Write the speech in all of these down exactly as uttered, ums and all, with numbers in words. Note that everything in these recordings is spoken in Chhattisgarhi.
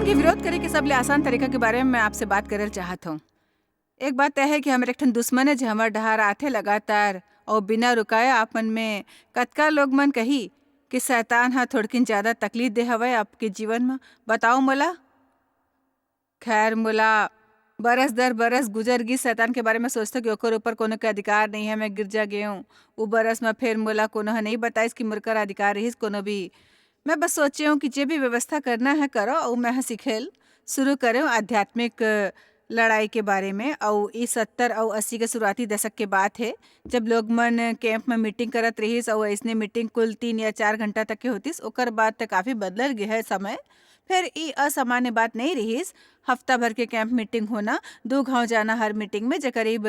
ये विरोध करे के सबले आसान तरीका के बारे में मैं आपसे बात करल चाहत हूँ। एक बात तय है कि हमर एक ठन दुश्मन है, जो हमर डहार आथे लगातार और बिना रुकाए। आप मन में कतका लोग मन कही कि शैतान ह थोड़किन ज्यादा तकलीफ दे हवय आपके जीवन में? बताओ मोला। खैर, मोला बरस दर बरस गुजर गिस शैतान के बारे में सोचथों कि ओकर ऊपर कोनो के अधिकार नहीं है। मैं गिरजा गेंव, उ बरस में फेर मोला कोनो ह नहीं बताइस कि मोर कर अधिकार रहिस कोनो भी। मैं बस सोचे हूँ कि जे भी व्यवस्था करना है करो, अउ मैं ह सिखेल शुरू करे हूँ आध्यात्मिक लड़ाई के बारे में। अउ ई सत्तर अउ अस्सी के शुरुआती दशक के बात है, जब लोग मन कैंप में मीटिंग करत रहिस, अउ ऐसने मीटिंग कुल तीन या चार घंटा तक के होतिस। ओकर बाद त काफी बदलल गे है समय। फिर ई असामान्य बात नहीं रहिस, हफ्ता भर के कैंप मीटिंग होना, दो घाव जाना हर मीटिंग में, जे करीब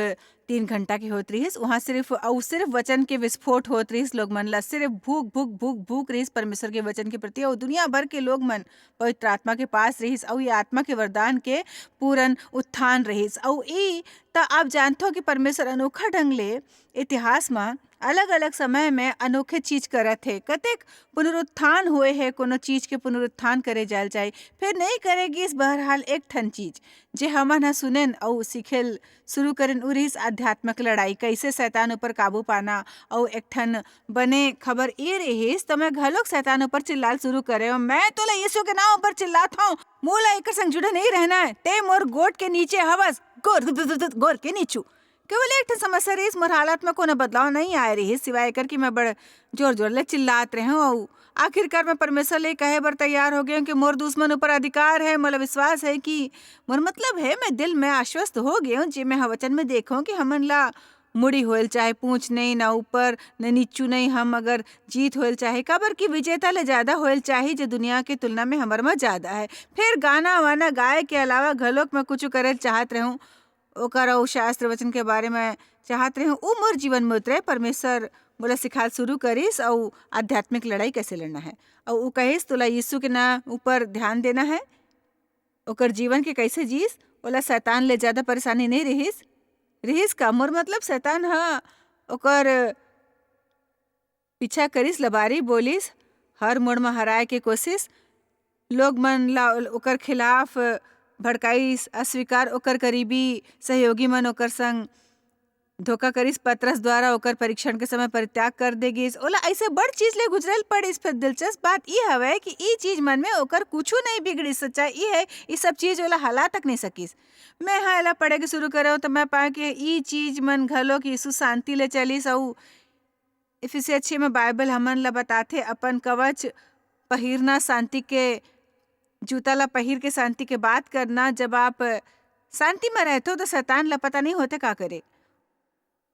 तीन घंटा के होत रहिस। वहाँ सिर्फ, अउ सिर्फ वचन के विस्फोट होत रहिस। लोग मन ला सिर्फ भूख, भूख, भूख, भूख रहिस परमेश्वर के वचन के प्रति। अउ दुनिया भर के लोग मन पवित्र आत्मा के पास रहिस, अउ ये आत्मा के वरदान के पूर्ण उत्थान रहिस। अउ ई त आप जानथो कि परमेश्वर अनोखा ढंग ले इतिहास म अलग-अलग समय में अनोखे चीज करत हे। कतेक पुनरुत्थान होए हे, कोनो चीज के पुनरुत्थान करे जायल चाही, फिर नहीं करे गिस। बहरहाल, एक ठन चीज जे हमन ह सुनेन अउ सीखेल शुरू करेन, उ रिहिस आध्यात्मिक लड़ाई, कैसे शैतान ऊपर काबू पाना। अउ एक ठन बने खबर ये रिहिस, त मैं घलोक शैतान ऊपर चिल्लाल शुरू करे, "मैं तोला यीशु के नाम ऊपर चिल्लात हूँ, मोला एकर संग जुड़े नहीं रहना है, ते मोर गोट के नीचे हवस, गोर, गोर के नीचू।" केवल एक ठन समस्या रहिस, मोर हालत में कोनो बदलाव नहीं आए रहिस, सिवाय एकर कि मैं बड़ जोर-जोर ले चिल्लात रहेंव अउ आखिरकार मैं परमेश्वर ले कहे बर तैयार हो गेंव कि मोर दुश्मन ऊपर अधिकार है। मोला विश्वास है कि, मोर मतलब है, मैं दिल में आश्वस्त हो गेंव, जे मैं ह वचन में देखंव कि हमन ला मुड़ी होयल चाहे पूंछ नहीं, ना ऊपर, न नीचू नहीं, हम अगर जीत होयल चाहे, काबर कि विजेता ले ज्यादा होयल चाही, जे दुनिया के तुलना में हमर म ज्यादा है। फिर गाना वाना गाए के अलावा घलोक मैं कुछ करे चाहत रहेंव, ओकर अउ शास्त्र वचन के बारे में चाहत रहेंव, उ मोर जीवन में उतरे। परमेश्वर मोला सिखाल शुरू करिस अउ आध्यात्मिक लड़ाई कैसे लड़ना है। अउ उ कहिस, "तोला यीशु के नाम ऊपर ध्यान देना है।" ओकर जीवन के कैसे जीस, ओला शैतान ले ज्यादा परेशानी नहीं रिहिस। रिहिस का? मोर मतलब, शैतान ह ओकर पीछा करिस, लबारी बोलिस, हर मोड़ म हराए के कोशिश, लोग मन ला ओकर खिलाफ भड़काइस, अस्वीकार, ओकर करीबी सहयोगी मन ओकर संग धोखा करिस, पतरस द्वारा ओकर परीक्षण के समय परित्याग कर दे गिस। ओला ऐसे बड़ चीज ले गुजरल पड़िस। फिर दिलचस्प बात ई हवय कि ई चीज मन में ओकर कुछू नहीं बिगड़िस। सच्चाई ई है, ई सब चीज ओला हला तक नहीं सकिस। मैं ह एला पढ़े के शुरू करेंव, त मैं पाए कि ई चीज मन घलोक यीशु शांति ले चलिस। अउ इफिसिया छह में बाइबल हमन ला बताथे, अपन कवच पहिरना, शांति के जूता ला पहिर के शांति के बात करना। जब आप शांति में रहते हो, तो शैतान ला पता नहीं होते का करे।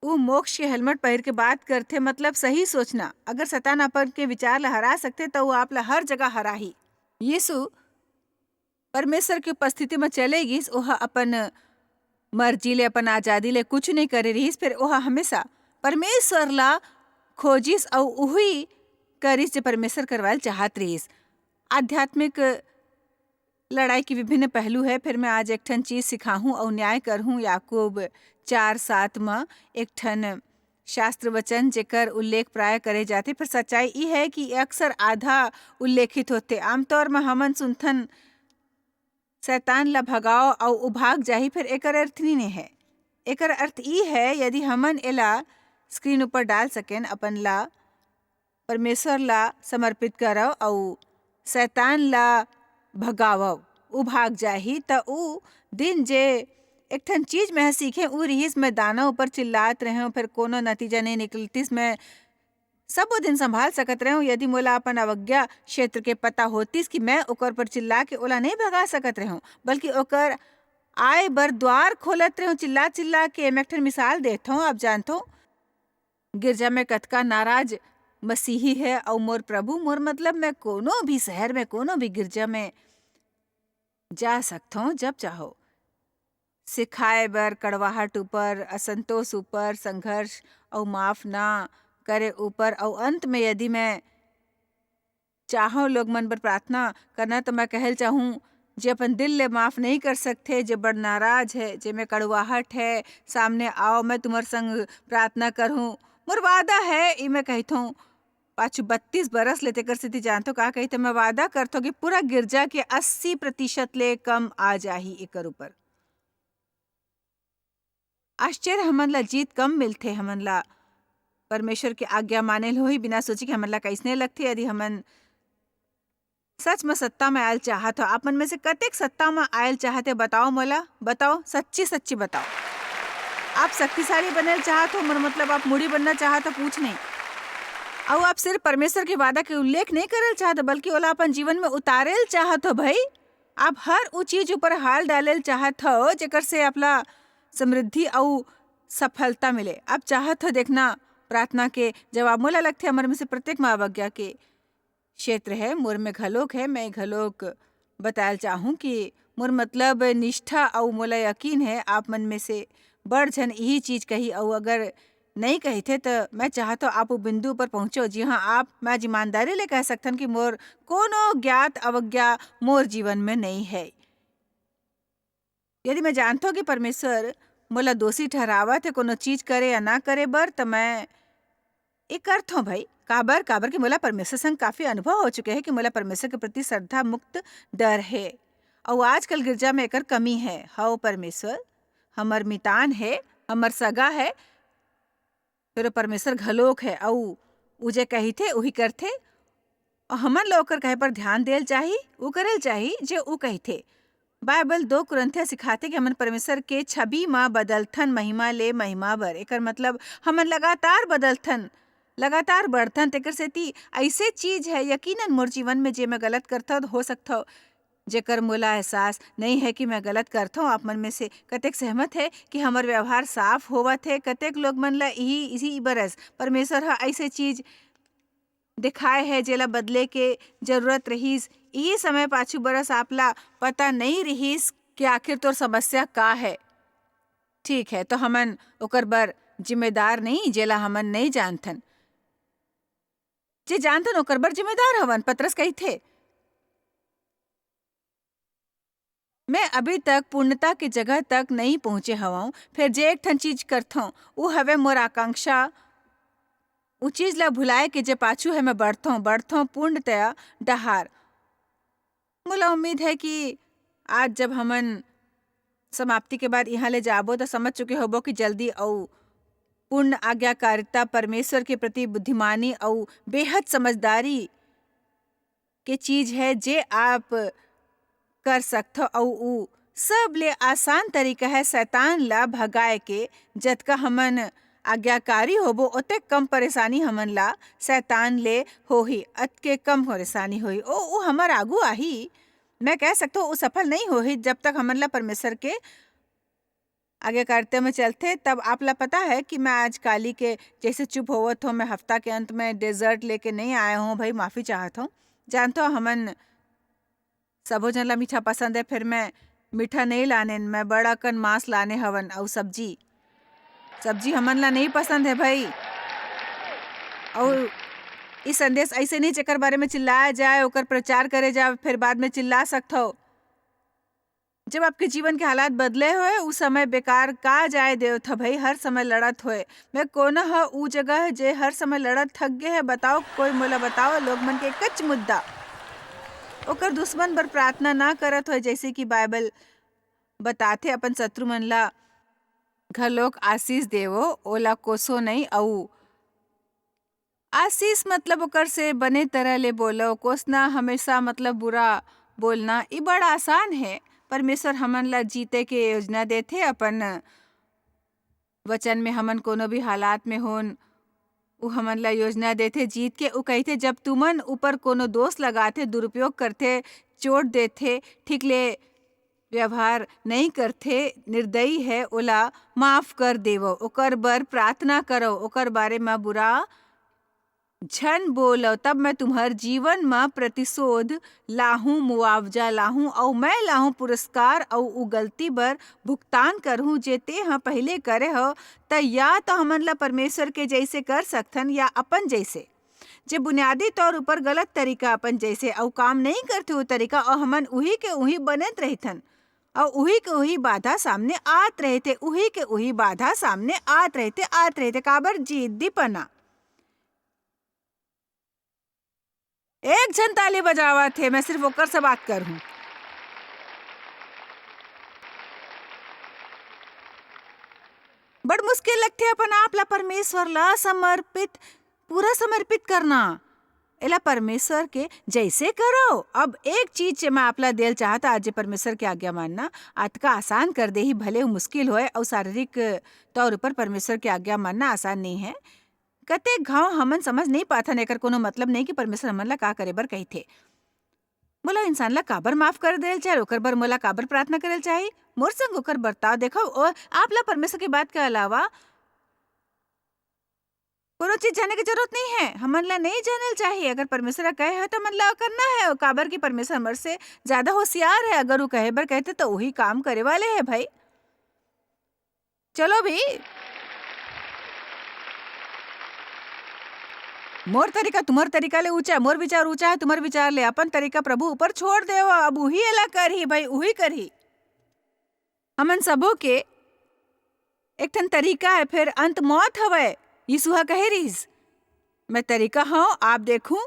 वो मोक्ष के हेलमेट पहिर के बात करथे, मतलब सही सोचना। अगर शैतान अपन के विचार ला हरा सकथे, तो वो आप ला हर जगह हराही। यीशु परमेश्वर के उपस्थिति म चले गिस, ओह अपन मर्जी ले, अपन आजादी ले कुछ नहीं करे रिहिस, फिर ओह हमेशा परमेश्वर ला खोजिस अउ उही करिस, जे परमेश्वर करवाल चाहत रिहिस। आध्यात्मिक लड़ाई के विभिन्न पहलू है, फिर मैं आज एक ठन चीज सिखाहूं अउ न्याय करहूं। याकूब चार सात म एक ठन शास्त्र वचन, जेकर उल्लेख प्राय करे जाथे, पर सच्चाई ई है कि ये अक्सर आधा उल्लेखित होथे। आमतौर म हमन सुनथन, "शैतान ला भगाओ अउ उ भाग जाही," फिर एकर अर्थ नी ने है। एकर अर्थ ई है, यदि हमन एला स्क्रीन ऊपर डाल सकेन, अपन ला परमेश्वर ला समर्पित करव अउ शैतान ला भगावव, उ भाग जाही। त उ दिन जे एक ठन चीज मैं ह सीखे, उ रिहिस, मैं दाना ऊपर चिल्लात रहेंव, फिर कोनो नतीजा नहीं निकलतिस। मैं सबो दिन संभाल सकत रहेंव, यदि मोला अपन अवज्ञा क्षेत्र के पता होतिस कि मैं ओकर पर चिल्ला के ओला नहीं भगा सकत रहेंव, बल्कि ओकर आए बर द्वार खोलत रहेंव, चिल्ला चिल्ला के। मैं एक ठन मिसाल देथंव, आप जानथो, गिरजा में कतका नाराज मसीही है, अउ मोर प्रभु, मोर मतलब, मैं कोनो भी शहर में, कोनो भी गिरजा में जा सकथो जब चाहो। सिखाए बर, कड़वाहट ऊपर, असंतोष ऊपर, संघर्ष अउ माफ ना करे ऊपर, अउ अंत में यदि मैं चाहव लोग मन बर प्रार्थना करना, तो मैं कहल चाहूँ, जे अपन दिल ले माफ नहीं कर सकथे, जे बड़ नाराज है, जे में कड़वाहट है, सामने आओ, मैं तुम्हर संग प्रार्थना करहूँ। मोर वादा है, ई मैं कहथों, पाछू बत्तीस बरस ले, तेकर सेती जानथो का कहिथे, मैं वादा करथो कि पूरा गिरजा के अस्सी प्रतिशत ले कम आ जाही एकर ऊपर। आश्चर्य, हमन ला जीत कम मिलथे, हमन ला परमेश्वर के आज्ञा माने ल होही, बिना सोचे कि हमन ला कइसने लगथे। यदि हमन सच में सत्ता में आयल चाहत हो, आप मन में से कतेक सत्ता में आयल चाहत हे, बताओ मोला, बताओ, सच्ची सच्ची बताओ। आप शक्तिशाली बने ल चाहत हो, मोर मतलब आप मुड़ी बनना चाहत हो, पूछ नहीं। अउ आप सिर्फ परमेश्वर के वादा के उल्लेख नहीं करल चाहत, बल्कि ओला अपन जीवन में उतारे ल चाहत हो भाई। आप हर उ चीज ऊपर हाल डाले ल चाहत हो, जेकर से आपला समृद्धि अउ सफलता मिले। आप चाहत हो देखना प्रार्थना के जवाब। मोला लगथे, हमर में से प्रत्येक माँ अवज्ञा के क्षेत्र है, मोर में घलोक है। मैं घलोक बतायल चाहूँ कि मोर मतलब निष्ठा अउ मोला यकीन है, आप मन में से बड़ झन यही चीज कही, अउ अगर नहीं कहिथे, त मैं चाहत हो आप वो बिंदु पर पहुँचो, जिहाँ आप, मैं आज ईमानदारी ले कह सकथन कि मोर कोनो ज्ञात अवज्ञा मोर जीवन में नहीं है। यदि मैं जानथो कि परमेश्वर मोला दोषी ठहरावत हे कोनो चीज करे या ना करे बर, त मैं ये करथो भाई। काबर? काबर कि मोला परमेश्वर संग काफी अनुभव हो चुके हे कि मोला परमेश्वर के प्रति श्रद्धा मुक्त डर हे। अउ आजकल गिरजा में एकर कमी हे। हव परमेश्वर, हमर मितान हे, हमर सगा हे, फेर ओ परमेश्वर घलोक हे, अउ उ जे कहिथे, उही करथे। अउ हमन ल ओकर कहे पर ध्यान देल चाही, उ करेल चाही, जे उ कहिथे। बाइबल दो कुरिन्थिया सिखाथे कि हमन परमेश्वर के छवि म बदलथन महिमा ले महिमा बर। एकर मतलब हमन लगातार बदलथन, लगातार बढ़थन। तेकर सेती अइसे चीज हे, यकीनन मोर जीवन में जे मैं गलत करथव, हो सकथव, जेकर मोला एहसास नइ हे कि मैं गलत करथव। आप मन में से कतेक सहमत हे कि हमर व्यवहार साफ होवत हे? कतेक लोग मन ल इही, इही बरस परमेश्वर ह अइसे चीज दिखाए हे, जेला बदले के जरूरत रहिस? इही समय पाछू बरस आपला पता नइ रिहिस कि आखिर तोर समस्या का हे। ठीक हे, तो हमन ओकर बर जिम्मेदार नइ, जेला हमन नइ जानथन। जे जानथन, ओकर बर जिम्मेदार हवन, पतरस कहिथे। मैं अभी तक पूर्णता के जगह तक नइ पहुँचे हवंव, फेर जे एक ठन चीज करथंव, उ हवे मोर आकांक्षा, उ चीज ला भुलाए के जे पाछू हे, मैं बढ़थंव, बढ़थंव पूर्णतया डहार। मोला उम्मीद हे कि आज जब हमन समाप्ति के बाद इहाँ ले जाबो, त समझ चुके होबो कि जल्दी अउ पूर्ण आज्ञाकारिता, परमेश्वर के प्रति बुद्धिमानी अउ बेहद समझदारी के चीज हे, जे आप कर सकथव, अउ उ सबले आसान तरीका हे शैतान ला भगाए के। जतका हमन आज्ञाकारी होबो, ओतेक कम परेशानी हमन ला शैतान ले होही, अतके कम परेशानी होही। ओ, उ हमर आगू आही। मैं कह सकथव, उ सफल नइ होही, जब तक हमन ला परमेश्वर के आज्ञाकारिता में चलथे। तब आप ला पता हे कि मैं आज काली के जइसे चुप होवत हंव, मैं हफ्ता के अंत में dessert लेके नइ आए हंव भाई, माफी चाहत हंव। जानथव, हमन सबो झन ला मीठा पसंद हे, फेर मैं मीठा नइ लानेन, मैं बड़ अकन मांस लाने हवन अउ सब्जी। सब्जी हमन ला नइ पसंद हे भाई। अउ ई संदेश अइसे नइ, जेकर बारे में चिल्लाया जाए, ओकर प्रचार करे जाए, फेर बाद में चिल्ला सकथव। जब आपके जीवन के हालात बदले होए, उ समय बेकार का जाए देवत ह भाई, हर समय लड़त होए। मैं कोन ह उ जगह, जे हर समय लड़त थक गे हे? बताओ, कोई मोला बताओ, लोग मन के एकच मुद्दा। ओकर दुश्मन बर प्रार्थना ना करत होए, जइसे कि बाइबल बताथे, अपन शत्रु मन ला घलोक आशीष देवो, ओला कोसो नइ। अउ आशीष मतलब ओकर से बने तरह ले बोलो, कोसना हमेशा मतलब बुरा बोलना, ई बड़ आसान हे। परमेश्वर हमन ला जीते के योजना देथे, अपन वचन में हमन कोनो भी हालात में होन, उ हमन ला योजना देथे जीत के। उ कहिथे, जब तुमन ऊपर कोनो दोष लगाथे, दुरुपयोग करथे, चोट देथे, ठीक ले व्यवहार नइ करथे, निर्दयी हे, ओला माफ कर देवो, ओकर बर प्रार्थना करो, ओकर बारे म बुरा झन बोलव, तब मैं तुम्हर जीवन म प्रतिशोध लाहूं, मुआवजा लाहूं, अऊ मैं लाहूं पुरस्कार, अऊ उ गलती बर भुगतान करहूं, जे तेंह पहिली करे हव। त या तो हमन ला परमेश्वर के जइसे कर सकथन, या अपन जइसे, जे बुनियादी तौर ऊपर गलत तरीका अपन जइसे अऊ काम नइं करथे, उ तरीका, अऊ हमन उही के उही बनत रहिथन, अऊ उही के उही बाधा सामने आत रहिथे, उही के उही बाधा सामने आत रहिथे, आत रहिथे। काबर? जिद्दीपना। एक झन ताली बजावत हे, मैं सिर्फ ओकर से बात करहूं। बड़ मुश्किल लगथे अपन आप ला परमेश्वर ला समर्पित, पूरा समर्पित करना। एला परमेश्वर के जैसे करो। अब एक चीज जे मैं आप ला देल चाहत, आज जे परमेश्वर के आज्ञा मानना अतका आसान कर देही, भले वो मुश्किल होए, अउ शारीरिक तौर पर परमेश्वर के आज्ञा मानना आसान नहीं है। कतेक घाव हमन समझ नहीं पाथन, एकर कोनो मतलब नहीं कि परमेश्वर हमन ला का करे बर कहिथे। मोला इंसान ला काबर माफ कर देल चाहे, ओकर बर मोला काबर प्रार्थना करल चाही? मोर संग ओकर बर्ताव देखो, और आप ला परमेश्वर के बात के अलावा कोनो चीज जाने के जरूरत नहीं है। हमन ला नहीं जानल चाही। अगर परमेश्वर ह कहे है, तो हमन ला करना है, और काबर कि परमेश्वर हमर से ज्यादा होशियार है। अगर वो कहे बर कहते, तो वही काम करे वाले है भाई। चलो भी। मोर तरीका तुम्हार तरीका ले ऊंचा है, मोर विचार ऊंचा है तुम्हार विचार ले। अपन तरीका प्रभु ऊपर छोड़ देव। अब उही एला करही भाई, उही करही। हमन सबो के एक ठन तरीका है, फिर अंत मौत हवय। यीशु ह कहे रिहिस, "मैं तरीका हूं, आप देखूं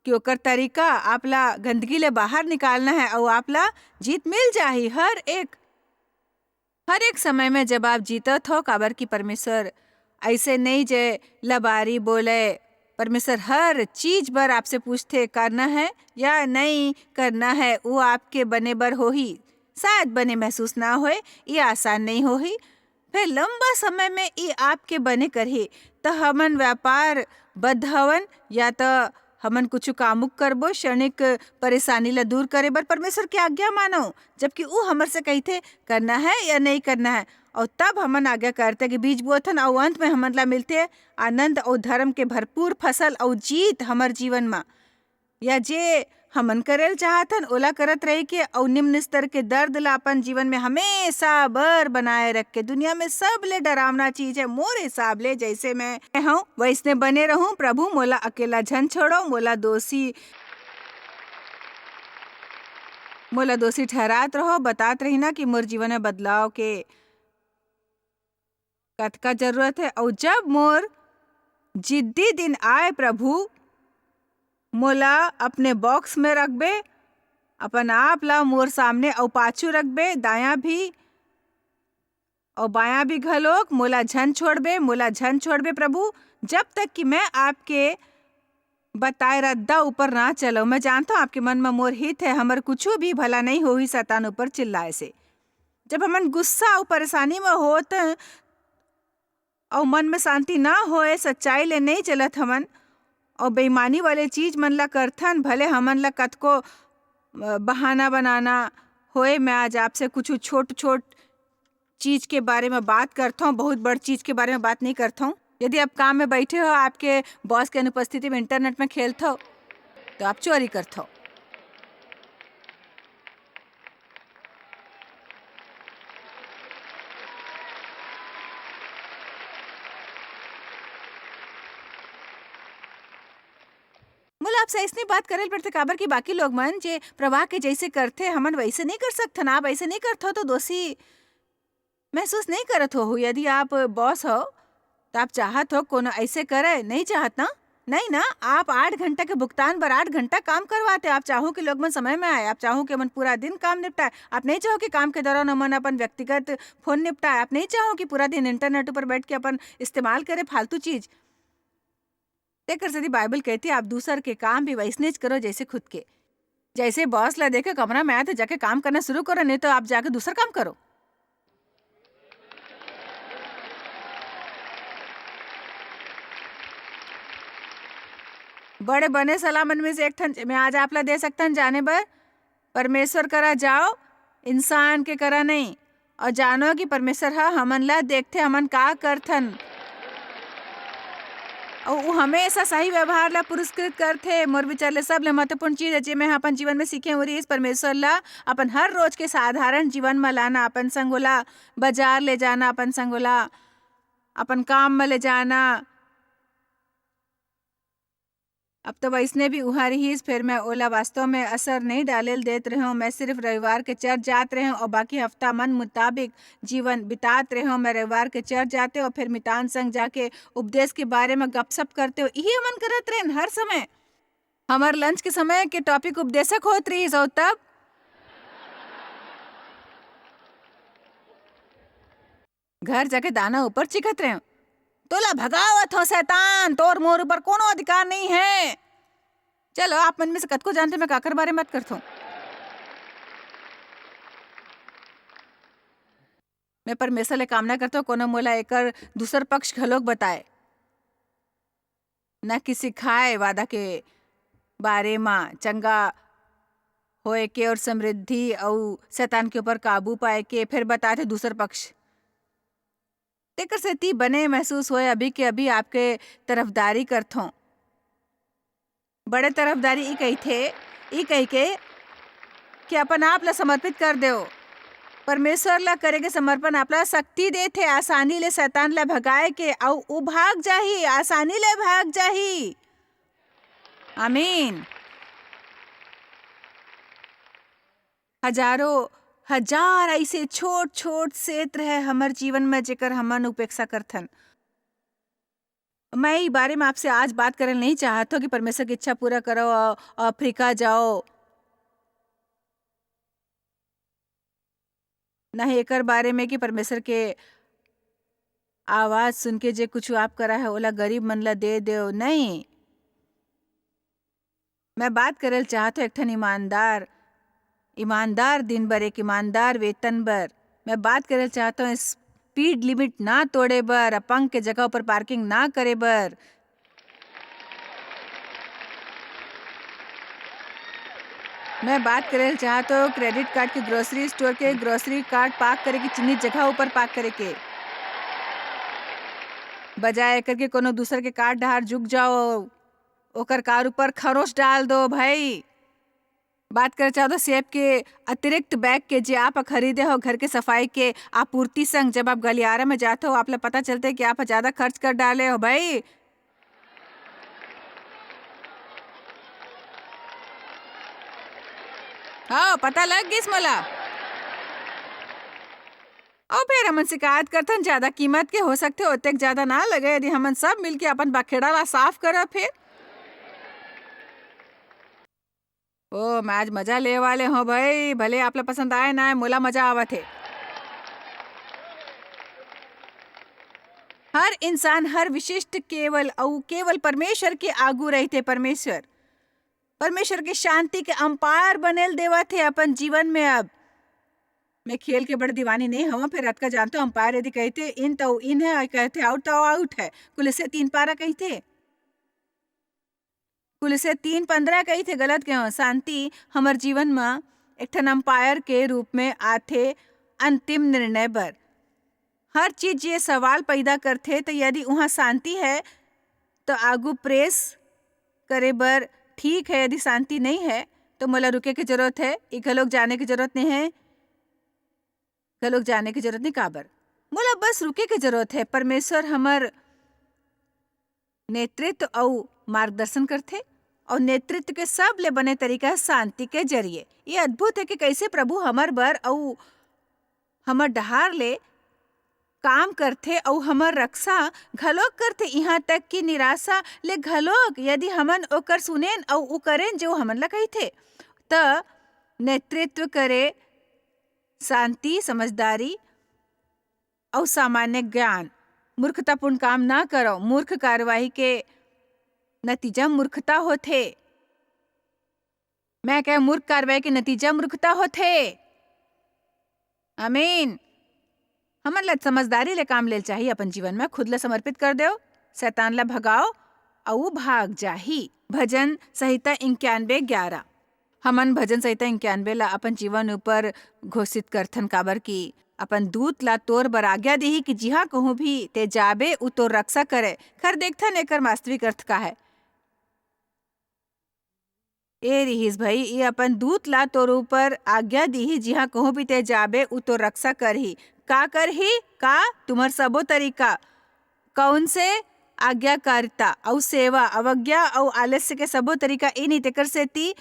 कि ओकर तरीका आप ला गंदगी ले बाहर निकालना है, अउ आप ला जीत मिल जाही हर एक, हर एक समय में जब आप जीतत हो।" काबर कि परमेश्वर ऐसे नहीं जे लबारी बोले, परमेश्वर हर चीज बर आपसे पूछथे, करना है या नहीं करना है, वो आपके बने बर होही। शायद बने महसूस ना होए, ये आसान नहीं होही, फिर लंबा समय में ये आपके बने करही। त हमन व्यापार बद्ध हवन, या त हमन कुछ कामुक करबो, क्षणिक परेशानी ला दूर करे बर परमेश्वर के आज्ञा मानो, जबकि ऊ हमर से कहिथे करना है या नहीं करना है। और तब हमन आज्ञा करते कि बीज बोथन, और अंत में हमन ला मिलथे आनंद और धर्म के भरपूर फसल और जीत हमर जीवन मा। या जे हमन करेल चाहथन, ओला करत रहि के अउ निम्न स्तर के दर्द ला अपन जीवन में हमेशा बर बनाए रख के। दुनिया में सबले डरावना चीज है, मोर हिसाब ले, जैसे मैं हूँ, वैसने बने रहूं। प्रभु, मोला अकेला झन छोड़ो, मोला दोषी, मोला दोषी ठहरात रहो, बतात रहिना कि मोर जीवन में बदलाव के कतका जरूरत है। अउ जब मोर जिद्दी दिन आए, प्रभु, मोला अपने बॉक्स में रखबे, अपन आप ला मोर सामने अउ पाछू रखबे, दायां भी अउ बायां भी घलोक। मोला झन छोड़बे, मोला झन छोड़बे, प्रभु, जब तक कि मैं आपके बताए रद्दा ऊपर ना चलो। मैं जानता हूँ आपके मन में मोर हित है, हमर कुछ भी भला नहीं होही शैतान ऊपर चिल्लाए से। जब हमन गुस्सा अउ परेशानी में होत अउ मन में शांति ना होए, सच्चाई ले नहीं चलत हमन, अउ बेईमानी वाले चीज मन ला करथन, भले हमन ला कतको, अ, बहाना बनाना होए, मैं आज आपसे कुछ छोट-छोट चीज के बारे में बात करथौं, बहुत बड़ चीज के बारे में बात नहीं करथौं। यदि आप काम में बैठे हो, आपके बॉस के अनुपस्थिति में इंटरनेट में खेलथो, तो आप चोरी करथो। मोला आपसे अइसने बात करे ल पड़थे, काबर कि बाकी लोग मन जे प्रवाह के जइसे करथे, हमन वइसे नइ कर सकथन। आप अइसे नइ करथव, तो दोषी महसूस नइ करत होहू। यदि आप बॉस हव, त आप चाहत हो कोनो अइसे करय? नइ चाहत ना? नइ ना? आप आठ घंटा के भुगतान बर आठ घंटा काम करवाते। आप चाहो कि लोग मन समय में आए, आप चाहो कि मन पूरा दिन काम निपटाए, आप नइ चाहो कि काम के दौरान ओमन अपन व्यक्तिगत फोन निपटाए, आप नइ चाहो कि पूरा दिन इंटरनेट ऊपर बैठ के अपन इस्तेमाल करे फालतू चीज। तेकर सेती बाइबल कहिथे, "आप दूसर के काम भी वइसनेच करो, जइसे खुद के।" जइसे बॉस ला देखे कमरा में आए, तो जाके काम करना शुरू करो, नहीं तो आप जाके दूसर काम करो। बड़े बने सलाह मन में से एक ठन मैं आज आप ला दे सकथन जाने बर, परमेश्वर करा जाओ, इंसान के करा नहीं, अउ जानो कि परमेश्वर ह हमन ला देखथे, हमन का करथन। अउ वो हमेशा सही व्यवहार ला पुरस्कृत करथे। मोर विचार ले सबले महत्वपूर्ण चीज है, जे मैं ह अपन जीवन में सीखे हूँ, रिहिस परमेश्वर ला अपन हर रोज के साधारण जीवन म लाना, अपन संग ओला बाजार ले जाना, अपन संग ओला अपन काम म ले जाना। अब तो वइसने भी उहाँ रिहिस, फेर मैं ओला वास्तव में असर नइ डाले ल देत रहेंव। मैं सिर्फ रविवार के चर्च जात रहेंव अउ बाकी हफ्ता मन मुताबिक जीवन बितात रहेंव। मैं रविवार के चर्च जातेंव अउ फेर मितान संग जाके उपदेश के बारे में गपशप करतेंव। इही हमन करत रहेन हर समय। हमर लंच के समय के टॉपिक उपदेशक होत रहिस, अउ तब घर जाके दाना ऊपर चिखत रहे। "तोला भगावत हो शैतान, तोर मोर ऊपर कोनो अधिकार नहीं है।" चलो, आप मन में से कतको जानते मैं काकर बारे में बात करथों। मैं परमेश्वर ले कामना करथों, कोनो मोला एकर दूसर पक्ष घलोक बताए, न कि सिखाए वादा के बारे मा, चंगा होए के और समृद्धि अउ शैतान के ऊपर काबू पाए के, फिर बताथे दूसर पक्ष। तेकर सेती बने महसूस होए अभी के अभी आपके तरफदारी करथों। बड़े तरफदारी ई कहिथे, ई कहिके कि अपन आप ला समर्पित कर देव। परमेश्वर ला करे के समर्पण आप ला शक्ति देथे आसानी ले शैतान ला भगाए के, अउ ऊ भाग जाही, आसानी ले भाग जाही। आमीन। हजारों, हजार ऐसे छोट-छोट क्षेत्र है हमर जीवन में, जेकर हमन उपेक्षा करथन। मैं ई बारे में आपसे आज बात करल नहीं चाहत हो कि परमेश्वर की इच्छा पूरा करो और अफ्रीका जाओ। नहीं एकर बारे में कि परमेश्वर के आवाज सुन के जे कुछ आप करा है, ओला गरीब मन ला दे देव। नहीं, मैं बात करल चाहत हूँ एक ठन ईमानदार, ईमानदार दिन बर, एक ईमानदार वेतन बर। मैं बात करल चाहत हूँ स्पीड लिमिट ना तोड़े बर, अपंग के जगह पर पार्किंग ना करे बर। मैं बात करल चाहत हूँ क्रेडिट कार्ड के, ग्रोसरी स्टोर के ग्रोसरी कार्ड पार्क करे के, चिन्हित जगह ऊपर पार्क करे के, बजाय एकर के कोनो दूसर के कार्ड डहार झुक जाओ, ओकर कार ऊपर खरोच डाल दो भाई। बात करे चाहत हूँ सेब के अतिरिक्त बैग के, जे आप खरीदे हो घर के सफाई के आपूर्ति संग। जब आप गलियारा में जाते हो, आप ला पता चलते कि आप ज्यादा खर्च कर डाले हो भाई। हाँ, पता लग गिस मोला। अउ फेर हमन शिकायत करथन, ज्यादा कीमत के हो सकथे, ओतेक ज्यादा ना लगे, यदि हमन सब मिलके अपन बखेड़ा ला साफ करब फेर। ओ, मैं आज मजा ले वाले हूँ भाई, भले आप ला पसंद आए ना आए, मोला मजा आवत हे। हर इंसान, हर विशिष्ट केवल अउ केवल परमेश्वर के आगू रहिथे। परमेश्वर, परमेश्वर के शांति के अंपायर बनेल देवत हे अपन जीवन में। अब मैं खेल के बड़ दीवानी नहीं हवं, फेर अतका जानथों, अंपायर यदि कहिथे इन, त इन है, कहथे आउट, त आउट है। कुलसे तीन पारा कहिथे, कुलसे तीन पंद्रह कहिथे, गलत के हवं। शांति हमर जीवन म एक ठन अंपायर के रूप में आथे अंतिम निर्णय बर। हर चीज ये सवाल पैदा करथे, त यदि उहाँ शांति है, त आगू प्रेस करे बर ठीक है, यदि शांति नहीं है, त मोला रुके के जरूरत है, ई घलोक जाने के जरूरत नहीं है, घलोक जाने के जरूरत नहीं। काबर? मोला बस रुके के जरूरत है। परमेश्वर हमर नेतृत्व अउ मार्गदर्शन करथे, अउ नेतृत्व के सबले बने तरीका है शांति के जरिए। ये अद्भुत है कि कैसे प्रभु हमर बर अउ हमर डहार ले काम करथे अउ हमर रक्षा घलोक करथे, इहाँ तक कि निराशा ले घलोक, यदि हमन ओकर सुनेन अउ उ करेन जो हमन ला कहिथे। त नेतृत्व करे, शांति, समझदारी अउ सामान्य ज्ञान। मूर्खतापूर्ण काम ना करो, मूर्ख कार्यवाही के नतीजा मूर्खता होथे। मैं कहे, मूर्ख कार्रवाई के नतीजा मूर्खता होथे। आमीन। हमन ला समझदारी ले काम लेल चाहिए अपन जीवन में, खुद ला समर्पित कर देव, शैतान ला भगाओ, अउ वो भाग जाही। भजन संहिता इक्यानवे ग्यारह। हमन भजन संहिता इक्यानवे ला अपन जीवन ऊपर घोषित करथन, काबर कि अपन दूत ला तोर बर आज्ञा दिही कि जिहाँ कहूँ भी ते जाबे, उ तोर रक्षा करे। खर देखथन एकर वास्तविक अर्थ का है। ए रिहिस भई, ये अपन दूत ला तोर ऊपर आज्ञा दिही, जिहाँ कहूँ भी ते जाबे, उ तोर रक्षा करही। का करही? का? तुम्हर सबो तरीका। कौन से? आज्ञाकारिता अउ सेवा, अवज्ञा अउ आलस्य के सबो तरीका। ए नहीं, तेकर सेती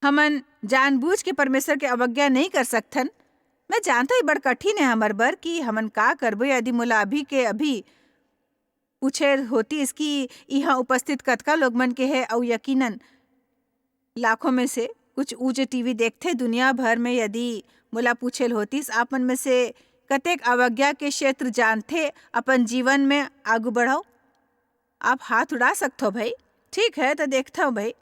हमन जानबूझ के परमेश्वर के अवज्ञा नहीं कर सकथन। मैं जानता, ये बड़ कठिन है हमर बर कि हमन का करबो यदि मोला अभी के अभी पूछे होतिस कि इहाँ उपस्थित कतका लोग मन के हे, अउ यकीनन लाखों में से कुछ ऊ जे टीवी देखथे दुनिया भर में, यदि मोला पूछेल होतिस, "आप मन में से कतेक अवज्ञा के क्षेत्र जानथे, अपन जीवन में आगू बढ़ाओ?" आप हाथ उड़ा सकथो भाई। ठीक है, तो देखथव भाई,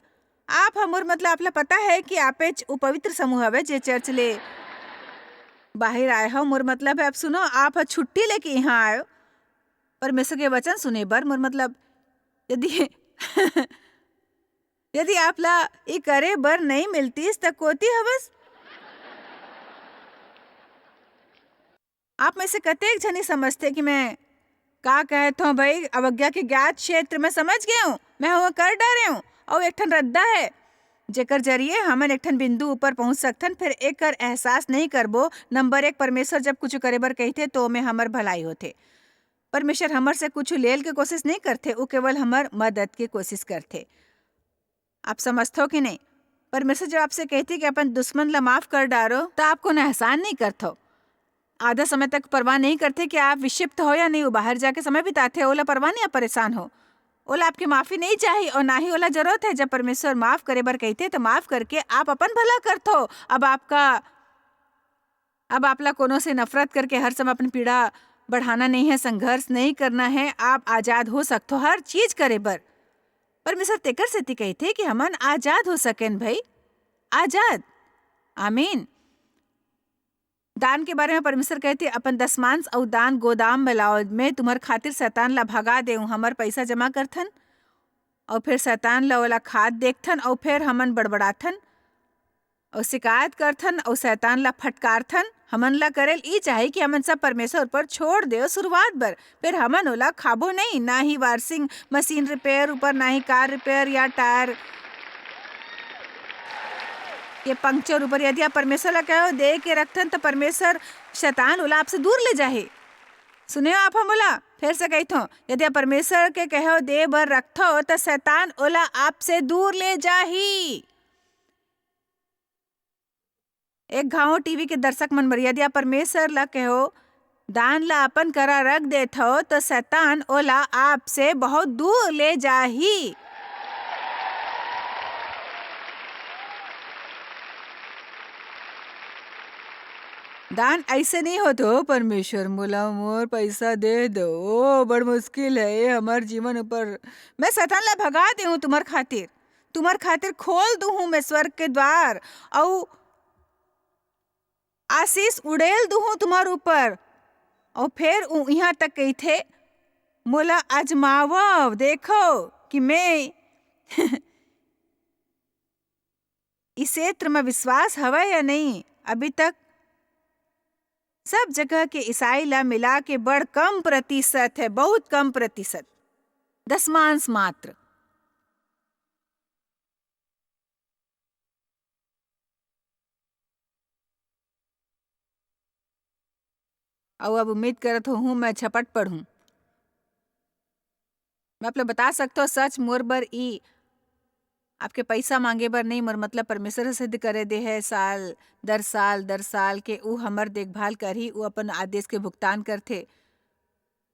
आप ह मोर मतलब, आप ला पता है कि आपेच उ पवित्र समूह हवे जे चर्च ले बाहिर आए हो। मोर मतलब है, अब सुनो, आप ह छुट्टी लेके यहाँ आयो परमेश्वर के वचन सुने बर। मोर मतलब, यदि यदि आप ला ई करे बर नहीं मिलतीस, त कोती हवस? आप में से कतेक झनी समझथे कि मैं का कहत हूँ भाई, अवज्ञा के ज्ञात क्षेत्र में समझ गए हूँ, मैं हुआ कर डारे हूँ, और एक ठन रद्दा है, जेकर जरिए हमन एक ठन बिंदु ऊपर पहुँच सकथन, फिर एकर एहसास नहीं करबो। नंबर एक, परमेश्वर जब कुछ करे बर कहथे, तो ओमे हमर भलाई होथे। परमेश्वर हमर से कुछ लेल के कोशिश नहीं करथे, वो केवल हमर मदद के कोशिश करथे। आप समझथो कि नहीं? परमेश्वर जब आपसे कहथे कि अपन दुश्मन ला माफ कर डारो, तो आप कोनो एहसान नहीं करथो। आधा समय तक परवाह नहीं करथे कि आप विक्षिप्त हो या नहीं, वो बाहर जाके समय बिताथे, ओला परवाह नहीं, आप परेशान हो। ओला आपके माफी नहीं चाही और ना ही ओला जरूरत है। जब परमेश्वर माफ करे बर कहथे, तो माफ करके आप अपन भला करथो। अब आपका, अब आपला कोनो से नफरत करके हर समय अपन पीड़ा बढ़ाना नहीं है, संघर्ष नहीं करना है, आप आजाद हो सकथो हर चीज करे बर। परमेश्वर तेकर सेती कहथे कि हमन आजाद हो सकेन भाई, आजाद। आमीन। दान के बारे में परमेश्वर कहथे, "अपन दसमांश अउ दान गोदाम में लाओ, मैं तुम्हर खातिर शैतान ला भगा देऊं।" हमर पैसा जमा करथन, अउ फिर शैतान ला ओला खात देखथन, अउ फिर हमन बड़बड़ाथन, अउ शिकायत करथन, अउ शैतान ला फटकारथन। हमन ला करेल ई चाही कि हमन सब परमेश्वर ऊपर छोड़ देव शुरुआत बर, फिर हमन ओला खाबो नहीं, ना ही washing machine repair ऊपर, ना ही car repair या tyre के puncture ऊपर। यदि आप परमेश्वर ला कहो दे के रखथन, तो परमेश्वर, शैतान ओला आपसे दूर ले जाही। सुने हो आप हमोला? फिर से कहिथो, यदि आप परमेश्वर के कहो दे बर रखथो, तो शैतान ओला आपसे दूर ले जाही। एक घाव टीवी के दर्शक मन बर, यदि आप परमेश्वर ला कहो, दान ला अपन करा रख देथो, तो शैतान ओला आपसे बहुत दूर ले जाही। दान ऐसे नहीं होत हो, "परमेश्वर, मोला मोर पैसा दे दो, ओ, बड़ मुश्किल है ये हमर जीवन ऊपर। मैं शैतान ला भगा देहूं तुम्हर खातिर, तुम्हर खातिर खोल दूहूं मैं स्वर्ग के द्वार, अऊ आशीष उड़ेल दूहूं तुम्हर ऊपर।" अऊ फिर उ इहां तक कहिथे, "मोला आजमावव, देखो कि मैं इस क्षेत्र में विश्वास हवय या नहीं?" अभी तक सब जगह के ईसाई ला मिला के बड़ कम प्रतिशत है, बहुत कम प्रतिशत, दसमांश मात्र। अउ अब उम्मीद करत होहूं, मैं झपट पढ़ूं। मैं आप ला बता सकथो, सच मोर बर ई आपके पैसा मांगे बर नहीं, मोर मतलब परमेश्वर ह सिद्ध करे दे है, साल दर साल, दर साल के ऊ हमर देखभाल करही, ऊ अपन आदेश के भुगतान करथे।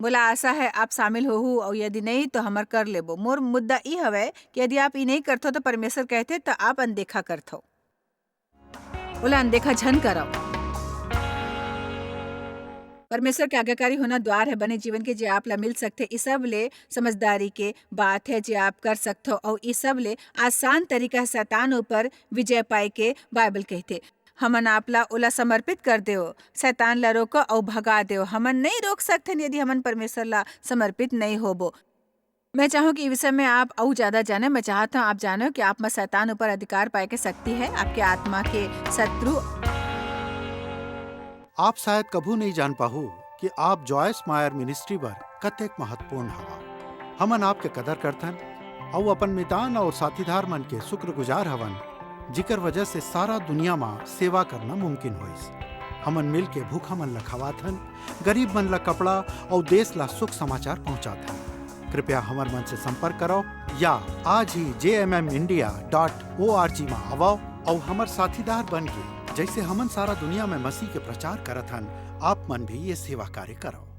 मोला आशा है आप शामिल होहू, अउ यदि नहीं तो हमर कर लेबो। मोर मुद्दा ई हवय कि यदि आप ई नहीं करथो तो परमेश्वर कहथे तो आप अनदेखा करथो। ओला अनदेखा झन करव। परमेश्वर के आज्ञाकारी होना द्वार है बने जीवन के, जे आप ला मिल सकथे। ई सब ले समझदारी के बात है जे आप कर सकथो, अउ ई सब ले आसान तरीका है शैतान ऊपर विजय पाए के, बाइबल कहथे। हमन आप ला ओला समर्पित कर देव। शैतान ला रोको अउ भगा देव। हमन नहीं रोक सकथन यदि हमन परमेश्वर ला समर्पित नहीं होबो। मैं चाहूँ कि ई विषय में आप अउ ज्यादा जाने। मैं चाहत हूँ आप जानो कि आप म शैतान ऊपर अधिकार पाए के शक्ति है, आपके आत्मा के शत्रु। आप शायद कभू नहीं जान पाहू कि आप जॉयस मायर मिनिस्ट्री बर कतेक महत्वपूर्ण हवा। हमन आपके कदर करथन अउ अपन मितान अउ साथीदार मन के शुक्रगुजार हवन, जिकर वजह से सारा दुनिया म सेवा करना मुमकिन होइस। हमन मिल के भूखा मन ला खवाथन, गरीब मन ला कपड़ा अउ देश ला सुख समाचार पहुंचाथन। कृपया हमर मन से संपर्क करो या आज ही जे M M India dot O R G म आवव अउ हमर साथीदार बन के, जैसे हमन सारा दुनिया में मसीह के प्रचार करत हन, आप मन भी ये सेवा कार्य करो।